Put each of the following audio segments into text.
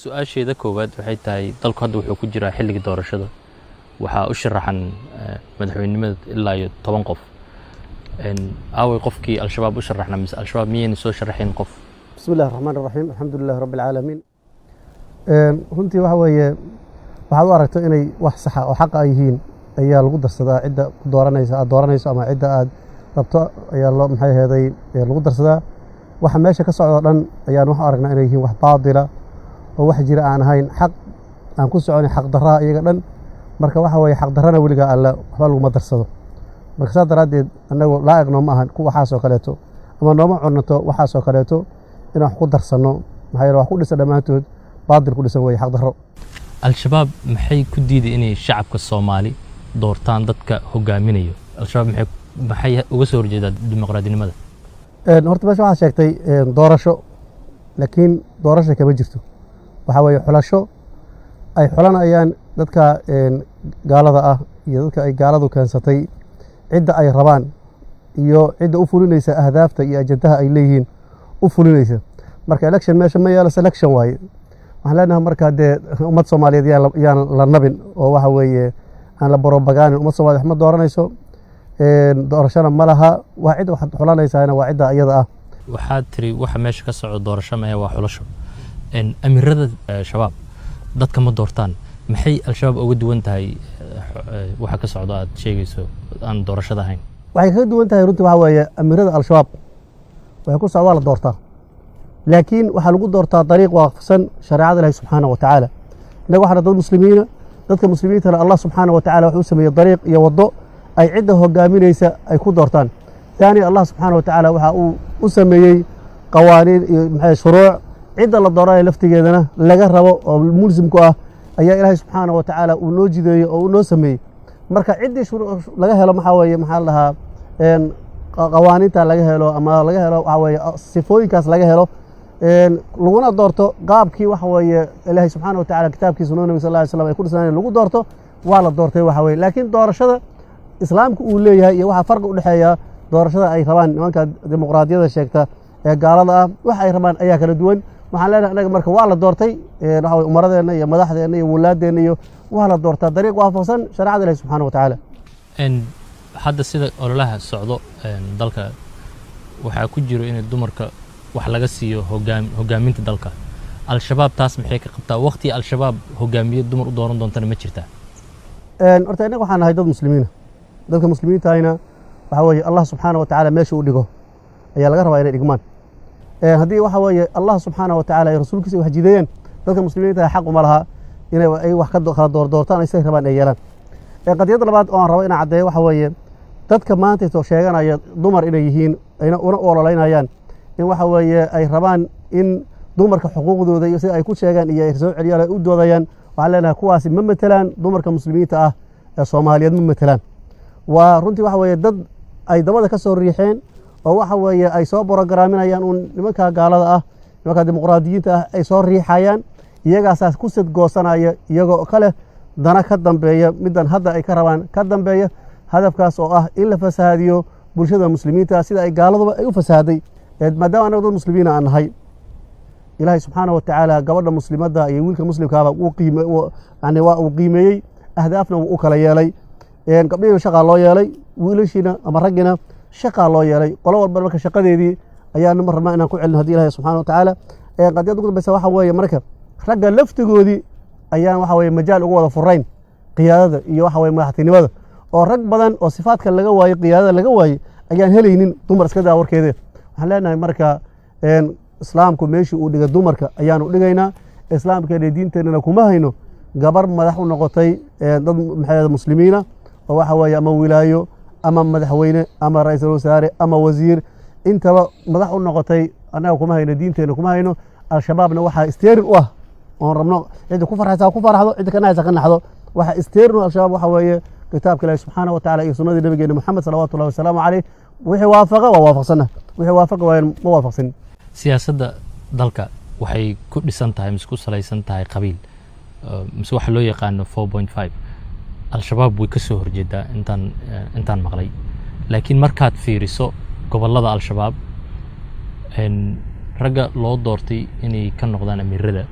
Su-aasheeda koowaad waxay tahay, dalku hadda wuxuu ku jiraa xilligii doorashada. Waxaa u sharaxan madaxweynenimada ilaa iyo 10 qof. Aaway qofkii Al-Shabaab u sharaxna, mise Al-Shabaab miyayna soo sharaxayn qof? بسم الله الرحمن الرحيم، الحمد لله رب العالمين. Runtii waxa weeye, waxaad u aragto inay wax saxa oo xaqa ay yihiin ayaa lagu darsadaa. Cidda ku dooranaysa aad dooranayso ama cidda aad rabto ayaa loo, maxay aheeday, lagu darsadaa. Waxa meesha ka socdo dhan ayaan wax u aragnaa inay yihiin wax baadila oo wax jira aan ahayn, xaq aan ku soconin, xaq darraa iyaga dhan. Marka waxa weeye, xaq darrana weligaa Alla waxba laguma darsado. Marka saas daraaddeed annagu laa'iq nooma ahan ku waxaasoo kaleeto ama nooma cunato waxaasoo kaleeto inaan wax ku darsanno. Maxaa yeele, wax ku dhisan dhammaantood baadil ku dhisan weeye, xaq darro. Al-Shabaab maxay ku diiday inay shacabka Soomaali doortaan dadka hogaaminayo? Al-Shabaab maxay uga soo horjeedaa dimuqraadinimada? Horta meesha waxaad sheegtay doorasho, laakiin doorasho kama jirto. Waxaa weeye xulasho ay xulanayaan dadka gaalada ah iyo dadka ay gaaladu keensatay, cidda ay rabaan iyo cidda u fulinaysa ahdaafta iyo ajandaha ay leeyihiin u fulinaysa. Marka election meesha ma yaalo, selection waaye. Waxaan leenahay marka, dee ummad Soomaaliyeed yaan la nabin oo waxa weeye aan la borobagaanin. Ummad Soomaliyeed wax ma dooranayso, doorashona ma laha. Waa cidda waxaad xulanaysaana waa cidda iyada ah. Waxaad tiri waxa meesha ka socdo doorasho maya, waa xulasho. Amirada Shabaab dadka ma doortaan. Maxay Al-Shabaab uga duwan tahay waxa ka socdo aad sheegayso aan doorashada ahayn? Waxay kaga duwan tahay runtii waxaa weeye, amiirada Al-Shabaab waxay ku waa la doortaa, laakiin waxaa lagu doortaa dariiq waafaqsan shareecada Ilahi subxaana wa tacaala. Innaga waxaana dad muslimiina. Dadka muslimiintana Allah subxaana wa tacala wuxuu u sameeyey dariiq iyo waddo ay cidda hogaaminaysa ay ku doortaan. Taani Allah subxaana wa tacaala waxa uu u sameeyey qawaaniin iyo maxay shuruuc cidda la dooranaya laftigeedana laga rabo oo mulsim ku ah ayaa Ilaahay subxaana wa tacaala uu noo jideeyey oo uu noo sameeyey. Marka ciddii laga helo, maxaa weeye, maxaa la dhahaa, qawaaniinta laga helo ama laga helo, waxaa weeye sifooyinkaas laga helo, laguna doorto qaabkii waxa weeye Ilaahay subxaana wa tacala kitaabkiisa, sunnada Nabi sal lla ly slam ay ku dhisnaayeen lagu doorto, waa la doortay waxa weye. Laakiin doorashada Islaamka uu leeyahay iyo waxaa farqi u dhexeeya doorashada ay rabaan nimanka dimuqraadiyada sheegta ee gaalada ah, wax ay rabaan ayaa kala duwan. Waxaan leenahay annaga marka waa la doortay, waxa weye umaradeenna iyo madaxdeenna iyo wulaadeenna iyo waa la doortaa dariiq waafaqsan shareecada Ilahi subxaana wa tacaala. Hadda sida ololaha socdo dalka waxaa ku jiro in dumarka wax laga siiyo hogaaminta dalka. Al-Shabaab taas maxay ka qabtaa? Waqti Al-Shabaab hogaamiye dumar u dooran doontana ma jirtaa? Horta innaga waxaan nahay dad muslimiina. Dadka muslimiintahayna waxaa weeye Allah subxaana wa tacaala meesha uu dhigo ayaa laga rabaa inay dhigmaan. Haddii waxa weeye Allah subxaana wa tacaala ay rasuulkiisa wax jideeyeen, dadka muslimiinta xaq uma laha inay ay wax ka kala doordoortaan ay siday rabaan ay yeelaan. Qadiyadda labaad oo aan rabo inaan caddeeyo waxa weeye, dadka maanta sheeganaya dumar inay yihiin ayna una ololeynayaan in waxa weeye ay rabaan in dumarka xuquuqdooda iyo sida ay ku sheegaan iyo ay soo celiyaan ay u doodayaan, waxaan leenahay kuwaasi ma matelaan dumarka muslimiinta ah ee Soomaaliyeed, ma matelaan. Waa runtii waxa weeye dad ay dabada ka soo riixeen oo waxa weeye ay soo borograaminayaan uun nimanka gaalada ah, nimanka dimuqraadiyiinta ah ay soo riixayaan. Iyagaasaas ku sadgoosanaya, iyagoo kale dana ka dambeeya middan hadda ay ka rabaan ka dambeeya, hadafkaas oo ah in la fasahaadiyo bulshada muslimiinta sida ay gaaladuba ay u fasahaday. Maadaama annaga dad muslimiina aan nahay, Ilaahay subxaana wa tacaala gabadha muslimadda iyo wiilka muslimkaaba wuu qiime, yani waa uu qiimeeyey, ahdaafna wuu u kala yeelay. Gabdhihiina shaqaa loo yeelay, wiilashiina ama raggiina shaqaa loo yeelay. Qolo walba marka shaqadeedii ayaanu mar rabnaa inaan ku celino haddii Ilahay subxana wa tacaala. Qadiyadda ugu dambeysa waxa weeye, marka ragga laftigoodii ayaan waxa weye majaal ugu wada furayn qiyaadada iyo waxa weye madaxtinimada, oo rag badan oo sifaadka laga waayey, qiyaadada laga waayey, ayaan helaynin, dumar iska daa warkeede. Waxaan leenahay marka, islaamku meeshii uu dhigay dumarka ayaanu dhigaynaa. Islaamkeena, diinteennana kuma hayno gabar madax u noqotay dad maxay muslimiina oo waxa weeye ama wilaayo ama madaxweyne ama ra-iisul wasaare ama wasiir intaba madax u noqotay. Annaga kuma hayno, diinteenna kuma hayno. Al-Shabaabna waxaa isteerin u ah oon rabno, cidda ku farxaysa ku farxdo, cidda ka naxaysa ka naxdo, waxaa isteerin u Al-Shabaab waxa weeye kitaabka Ilaahi subxaana wa tacala iyo sunnadii nabigeena Moxamed salawaatu llahi wasalaamu caleyh. Wixii waafaqa waa waafaqsanna, wixii waafaqa waayan ma waafaqsanin. Siyaasadda dalka waxay ku dhisan tahay mise ku salaysan tahay qabiil, mise waxa loo yaqaano 4.5. Al-Shabaab way ka soo horjeedaa intaan maqlay, laakiin markaad fiiriso gobollada Al-Shabaab, ragga loo doortay inay ka noqdaan amiirada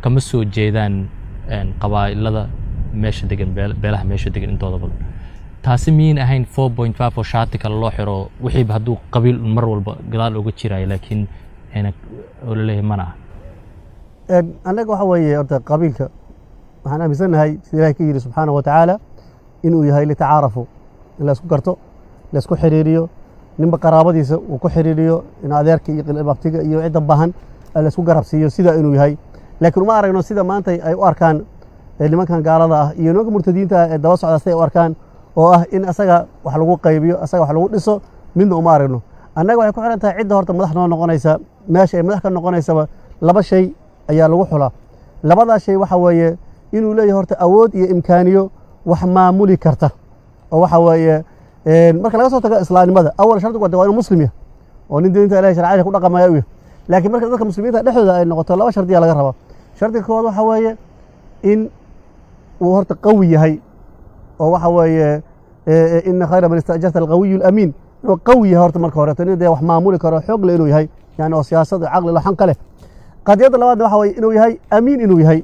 Kama soo jeedaan qabaa'ilada meesha degan, beelaha meesha degan intooda badan. Taasi miyin ahayn 4.5 oo shaati kale loo xiro, wixiiba hadduu qabiil un mar walba gadaal uga jiraayo, laakiin ayna oo laleeyahay mana aha? Annaga waxa weeye, horta qabiilka waxaan aaminsannahay, sida Ilahay ka yidhi subxaanahu wa tacaala, inuu yahay litacaarafu, in la isku garto, la isku xiriiriyo, ninba qaraabadiisa uu ku xiriiriyo, in adeerka iyo abtiga iyo cidda baahan la isku garabsiiyo, sida inuu yahay. Laakiin uma aragno sida maanta ay u arkaan nimankan gaalada ah iyo nimanka murtadiinta ah ee daba socda, siday u arkaan oo ah in asaga wax lagu qaybiyo, asaga wax lagu dhiso, midna uma aragno. Annaga waxay ku xiran tahay cidda horta madax noo noqonaysa, meesha ay madax ka noqonaysaba laba shay ayaa lagu xulaa. Labadaa shay waxa weeye inuu leeyahay horta awood iyo imkaaniyo wax maamuli karta, oo waxa weeye marka laga soo tago islaamnimada, awal shardigu waa inuu muslim yahay oo nin diinta Ilahay sharciyada ku dhaqamaya u yahay. Laakiin marka dadka muslimiinta dhexdooda ay noqoto, laba shardiyaa laga rabaa. Shardiga koowaad waxa weeye in uu horta qawi yahay, oo waxa weeye ina khayra man istaajarta alqawiyu alamiin. Inuu qawi yahay horta marka horeeto, nin dee wax maamuli karo, xoog le inuu yahay, yani oo siyaasad iyo caqli laxan ka leh. Qadiyadda labaadna waxa weeye inuu yahay amiin, inuu yahay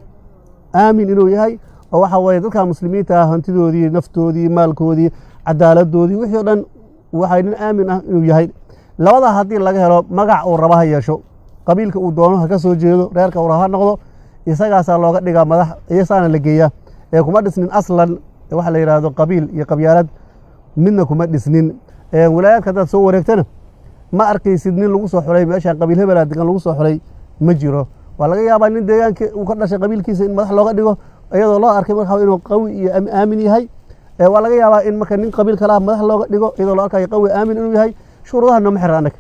aamin, inuu yahay oo waxa weeye dadka muslimiinta ah hantidoodii, naftoodii, maalkoodii, cadaaladoodii, wixii o dhan waxay nin aamin ah inuu yahay. Labadaa haddii laga helo, magac uu raba ha yeesho, qabiilka uu doono ha ka soo jeedo, reerka uu raba ha noqdo, isagaasaa looga dhigaa madax, iyasaana la geeyaa. Ee kuma dhisnin aslan waxa la yidhaahdo qabiil iyo qabyaalad, midna kuma dhisnin. Wilaayaadka haddaad soo wareegtana, ma arkaysid nin lagu soo xulay meeshaan qabiil hebelaa degan lagu soo xulay, ma jiro. Waa laga yaabaa nin deegaanka uu ka dhashay qabiilkiisa in madax looga dhigo, iyadoo loo arkay marka inuu qawi iyo aamin yahay. Waa laga yaabaa in marka nin qabiil kale ah madax looga dhigo, iyadoo loo arkayo qawi aamin inuu yahay. Shuruudaha nooma xira annaga.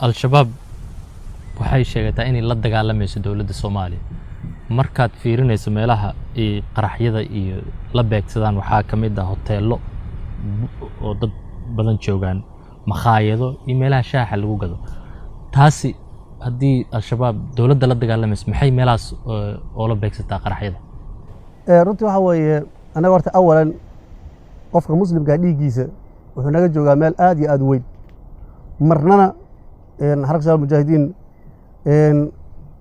Al-Shabaab waxay sheegataa inay la dagaalamayso dowladda Soomaaliya. Markaad fiirinayso meelaha ay qaraxyada iyo la beegsadaan, waxaa ka mid ah hoteello oo dad badan joogaan, makhaayado iyo meelaha shaaxa lagu gado. Taasi haddii Al-Shabaab dowladda la dagaalamayso, maxay meelahaas oola beegsataa qaraxyada? Runtii waxa weeye, annaga horta awalan qofka muslimkaa dhiiggiisa wuxuu naga joogaa meel aad iyo aad u weyn. Marnana Xarakatu Shabaab Mujaahidiin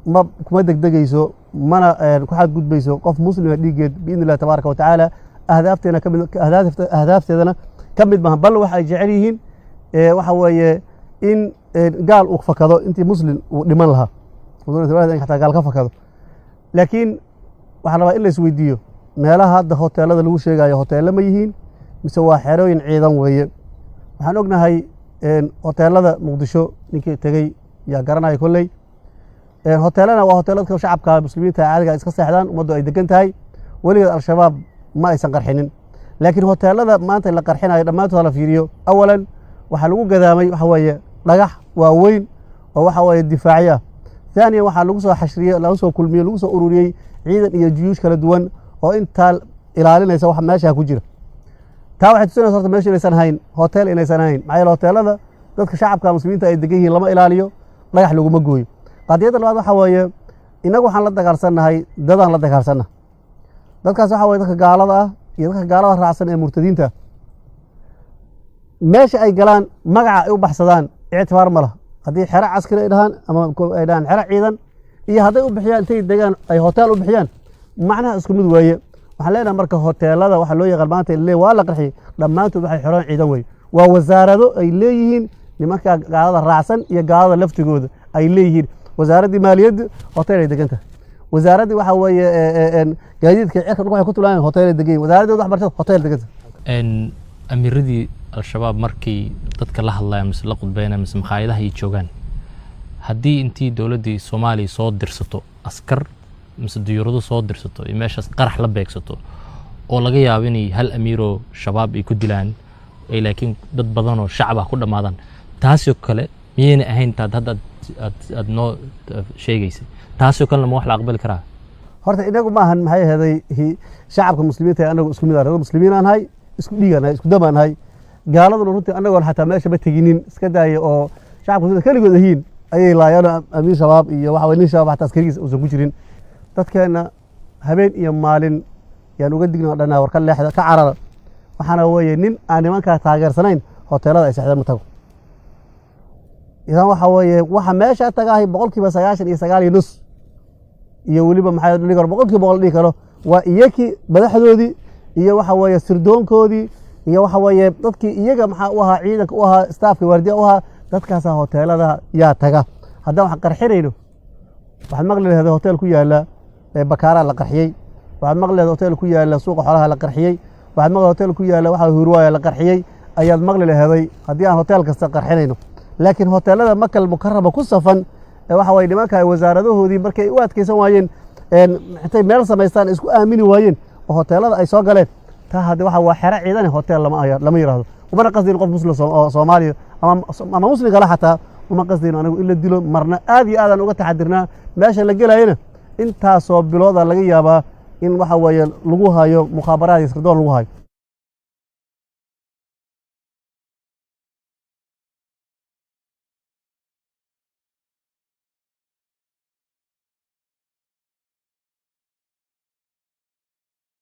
ma kuma degdegayso, mana ku xadgudbayso qof muslima dhiiggeed, biidni illahi tabaaraka wa tacaala. Ahdaafteena ka mid, ahdaafteedana ka mid maaha. Bal waxay jecel yihiin waxa weeye in gaal uu fakado intii muslim uu dhiman lahaa, xataa gaal ka fakado. Laakiin waxaa rabaa in la isweydiiyo, meelaha hadda hoteelada lagu sheegayo hoteello ma yihiin mise waa xerooyin ciidan weeye? Waxaan ognahay hoteelada Muqdisho, ninkii tegey yaa garanaya kolley. Hoteelana waa hoteeladka shacabka muslimiinta caadiga iska seexdaan, ummaddu ay degan tahay, weligeed Al-Shabaab ma aysan qarxinin. Laakiin hoteelada maanta la qarxinayo dhammaantood la fiiriyo, awalan waxaa lagu gadaamay waxa weeye dhagax waaweyn oo waxa weeye difaacyo ah. Thaniyan, waxaa lagu soo xashriyey, lagu soo kulmiyey, lagu soo ururiyey ciidan iyo juyuush kala duwan oo intaa ilaalinaysa waxa meesha ku jira. Taa waxay tusinaysa horta meesha inaysan hayn hotel, inaysan hayn. Maxaa yeele hoteelada dadka shacabka muslimiinta ay degan yihiin lama ilaaliyo, dhagax laguma gooyo. Qadiyadda labaad waxa weeye, innagu waxaan la dagaalsannahay dadaan la dagaalsannahay. Dadkaas waxa weye dadka gaalada ah iyo dadka gaalada raacsan ee murtadiinta. Meesha ay galaan, magaca ay u baxsadaan ictibaar ma laha. Haddii xero caskari ay dhahaan ama ay dhahaan xero ciidan, iyo hadday u bixiyaan intay degaan ay hotel u bixiyaan, macnaha isku mid weeye. Waxaan leenahay marka hoteelada waxaa loo yaqaan maanta le waa la qarxiyey, dhammaantood waxay xerooyin ciidan weye. Waa wasaarado ay leeyihiin nimanka gaalada raacsan iyo gaalada laftigooda ay leeyihiin. Wasaaraddii maaliyadda hotel ay degan tahay, wasaaraddii waxa weeye gaadiidka cirka dhulka waxay ku tulaan hotel ay degan yihin, wasaaradda waxbarashada hotel degan tahay. Amiiradii Al-Shabaab markii dadka la hadlaya mise la qudbeynaya mise makhaayadaha ay joogaan, haddii intii dowladdii Soomaaliya soo dirsato askar mise diyuurado soo dirsato iyo meeshaas qarax la beegsato, oo laga yaabo inay hal amiiroo Shabaab ay ku dilaan ay laakiin dad badanoo shacab ah ku dhammaadaan, taasoo kale miyayna ahayn taad hadda aad noo sheegaysay? Taasoo kalena ma wax la aqbali karaa? Horta inagu ma ahan, maxay ahaday, shacabka muslimiinta anagu isku mid ah, dad muslimiin aan nahay, isku dhiigaan nahay, isku damaan nahay. Gaaladuna runtii anagoon xataa meesha ma teginin, iska daaya oo shacabka muslimiinta keligood ahiin ayay laayaan amiir Shabaab iyo waxa weye nin Shabaab xataa askarigiisa uusan ku jirin. Dadkeenna habeen iyo maalin yaan uga digna, dhanaa war ka leexda, ka carara. Waxaana weeye nin aan nimankaa taageersanayn hoteelada ay seexdeen ma tago. Idan waxa weeye waxa meesha tagaahay 99.5% Iyo weliba maxaa dhihi karo, 100% la dhihi karo waa iyakii madaxdoodii iyo waxa weeye sirdoonkoodii iyo waxa weeye dadkii iyaga maxaa u ahaa, ciidanka u ahaa, staafka waardiya u ahaa, dadkaasaa hoteelada yaa taga. Haddaan wax qarxinayno, waxaad maqli lahayd hotel ku yaala Bakaaraa la qarxiyey, waxaad maqli lahayd hotel ku yaala Suuqa Xoolaha la qarxiyey, waxaad maqli hotel ku yaala waxa Hurwaaya la qarxiyey ayaad maqli laheeday, haddii aan hotel kasta qarxinayno. Laakiin hoteelada Makal Mukarama ku safan ee waxa waye nimanka ay wasaaradahoodii markay u adkaysan waayeen, intay meel samaystaan isku aamini waayeen oo hoteelada ay soo galeen, taa hadde waxa waa xero ciidane, hotel lama yidhaahdo. Umana qasdin qof muslim oo Soomaaliya ama muslim kale xataa uma qasdin anigu in la dilo marna. Aad iyo aadaan uga taxadirnaa meesha la gelayana. Intaasoo bilooda laga yaabaa in waxa weeye lagu hayo mukhaabaraad iyo sirdoon lagu hayo.